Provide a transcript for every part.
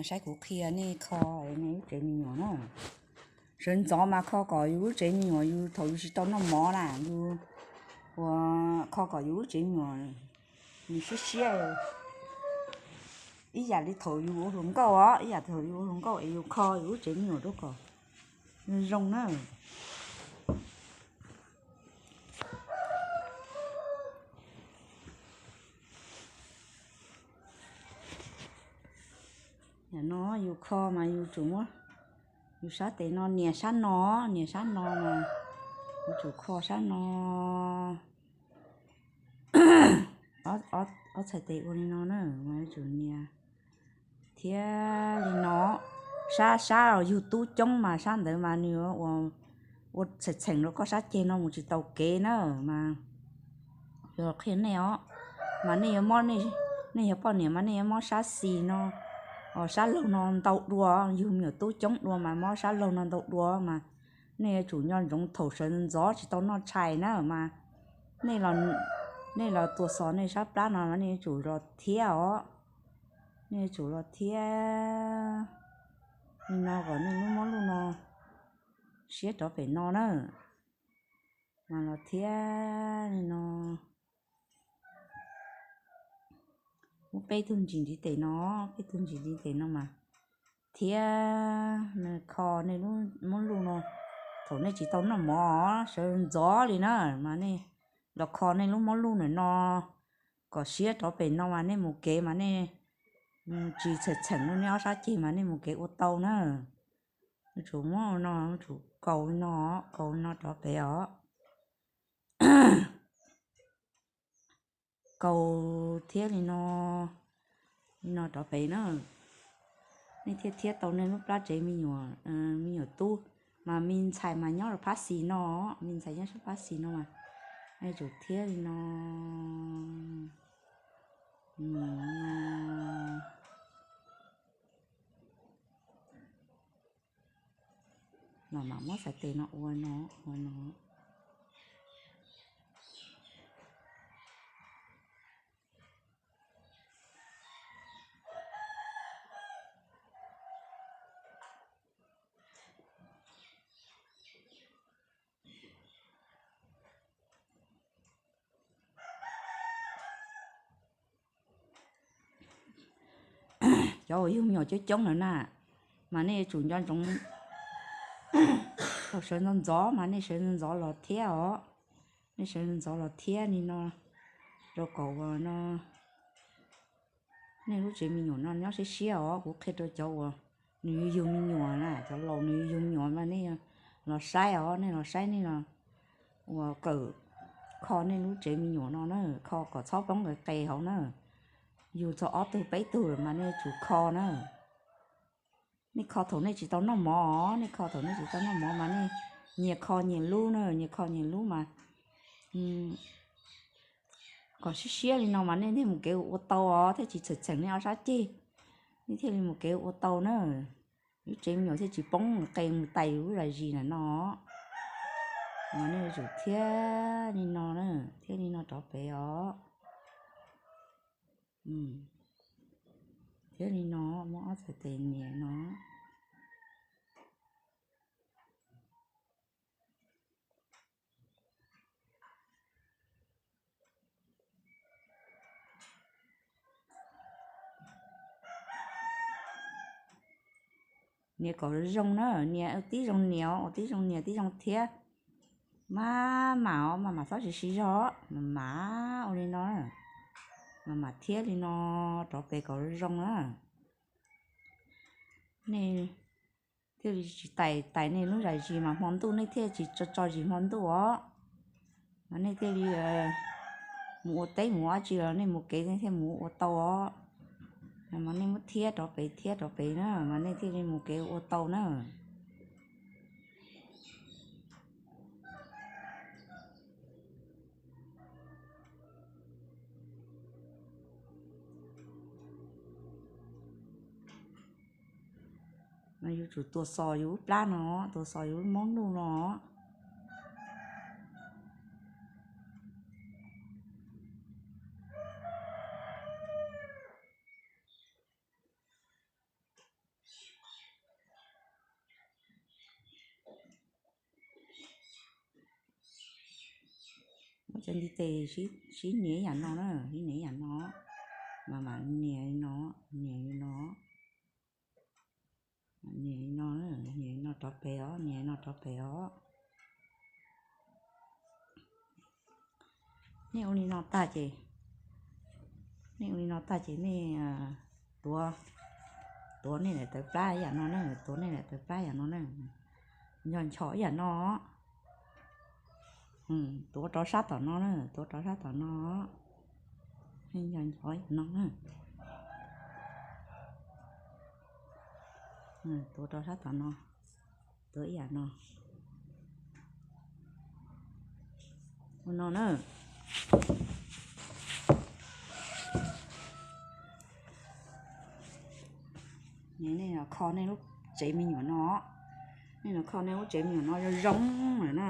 Saib kuv qhia nej kho nej lub tsev me nyuam na. Sawv ntxov mas kho kom yus lub tsev me nyuam yus thaum yus tsis tau noj mov na, yus ua kho kom yus lub tsev me nyuam nws siab siab ib yam li thaum yus ua hluas nkauj os, ib yam thaum yus ua hluas nkauj es yus kho yus lub tsev me nyuam rau kom zoo na. Yam no yus kho mas yus tsum muab yus sab tes no nias sab no, nias sab no mas yus tsum kho sab no. Ob txhais tes ua li no na mas yuav tsum nias thiab li no. Sab, sab yug tub coob mas sab ntawd mas nws ua txheem txheem rau koj sab ceg no mus tsis tau kev na mas. Yog qhia nej os, mas nej yuav mob, nej yog poj niam mas nej yuav mob sab xis no, sab laug no ntau dua, yug me nyuam tub coob dua mas mob sab laug no ntau dua mas nej yuav tsum nco ntsoov thaum sawv ntxov tsis tau noj tshais na mas nej los tuas xos nej sab plab no mas nej yuav tsum los thiab os. Nej yuav tsum los thiab li no kom nej lub mob luj no siab rov pem no na. Mas los thiab li no, muab peb tug ntsis ntiv tes no, peb tug ntsis ntiv tes no mas thiab kho nej lub mob luj no. Thaum nej tsis tau noj mov, sawv ntxov li na mas nej los kho nej lub mob luj ntawm no kom siab rov pem no mas nej mus kev mas nej tsis txheem txheem rau nej ob sab ceg mas nej mus kev ua tau na. Yuav tsum muab no, yuav tsum kaus li no, kaus li no rov pem os. Kaus thiab li no, li no rov pem na. Nej thiaj thiab tau nej lub plab tsev me nyuam, me nyuam tub. Mas me ntxhais mas nyob rau phab xis no, me ntxhais nyob sab phab xis no mas nej tsum thiab li no. Los mam muab txhais tes no ua no, ua no. Cov uas yug me nyuam coob coob lawm na, mas nej yuav tsum nco ntsoov, thaum sawv ntxov ntxov mas nej sawv ntxov ntxov los thiab os. Nej sawv ntxov ntxov los thiab li no, rau kom uas no nej lub tsev me nyuam no nyob siab siab os. Kuv qhia rau cov uas nws yug yug me nyuam na, cov laus nws yug yug me nyuam mas nej los saib os, nej los saib nej los uas kawm kho nej lub tsev me nyuam no na, kho kom txhob poob nqes qes hauv na. Yug txog ob tug peb tug lawm mas nej tsum kho na. Nej kho thaum nej tsis tau noj mov, nej kho thaum nej tsis tau noj mov mas nej nyias kho nyias lub na, nyias kho nyias lub mas kom siab siab li no mas nej thiaj mus kev ua tau os, thiaj tsis txheem txheem nej ob sab ceg, nej thiaj li mus kev ua tau na. Lub tsev me nyuam thiaj tsis poob qe mus tais lub zais zis ntawm no. Mas nej yuav tsum thiab li no na, thiab li no rov pem os. Thiab li no, muab ob txhais tes nias no. Nias kom zoo na, nias tib zoo nias, ua tib zoo nias tib zoo thiab. Maj mam os, maj mam txhob siv siv zog, maj mam ua li no, maj mam thiab li no rov pem kom zoo na. Nej thiaj li tsis tais tais nej lub zais zis mas hmo ntuj nej thiaj tsis tso tso zis hmo ntuj os. Mas nej thiaj li mus ua teb mus ua dab tsi los nej mus kev nej thiaj mus ua tau os. Mas nej muab thiab rov pem thiab rov pem na mas nej thiaj li mus kev ua tau na. Mas yuav tsum tuas xos yus lub plab no, tuas xos yus lub moob nuj no. Cov ntiv tes sib nias ib yam no na, sib nias ib yam no, mas mam nias li no, nias li no, nias li no, nias li no rov pem os, nias li no rov pem os. Nej ua li no tag ces, nej ua li no tag ces nej tuav, tuav nej daim tawv plab ib yam no na, tuav nej daim tawv plab ib yam no na, ncho ncho ib yam no. Tuav rau sab tom no na, tuav rau sab tom no, ncho ncho ib yam no na. Tuav rau sab tom no, tuav ib yam no, ua no na. Nej los kho nej lub tsev me nyuam no, nej los kho nej lub tsev me nyuam no zoo zoo lawm na.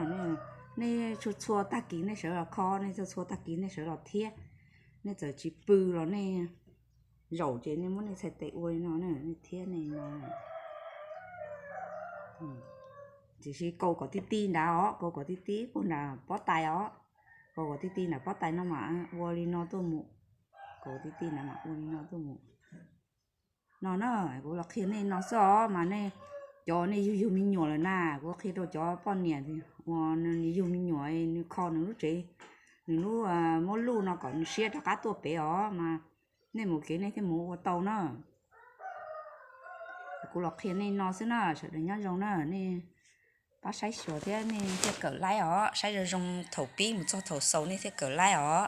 Nej txhua txhua tag kis nej sawv los kho, nej txhua txhua tag kis nej sawv los thiab. Nej txawm tsis pw los nej zaum ces nej muab nej txhais tes ua li no na, nej thiab nej no. Tiam sis kaus kom tib tib nrad os, kaus kom tib tib puag nram pob tais os. Kaus kom tib tib nram pob tais no mas ua li no tuaj mus. Kaus tib tib nrad mas ua li no tuaj mus. No na, kuv los qhia nej no xwb os, mas nej cov nej yug yug me nyuam lawm na, kuv qhia rau cov poj niam uas nws yug me nyuam, nws kho nws lub tsev, nws lub muab luj no kom nws siab rov qab tuaj pem os, mas nej mus kev nej thiaj mus ua tau na. Kuv los qhia nej no xwb na, sawv daws nyob zoo na, nej pab saib xyuas thiab nej thiaj kawm laib os, saib zoo zoo thaum pib mus txog thaum xaus nej thiaj kawm laib os.